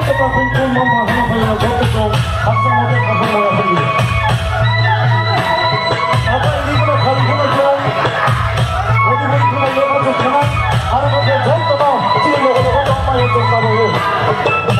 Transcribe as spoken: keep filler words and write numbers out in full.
joto ta pun pun man ma hano phai joto tong haksa mote khapang ma phai. Apa ini kena khali kena tong. Odi bai kena yo ma tong kena. Aro ko joto ta sini lo ko ko ma yo tong ta lo.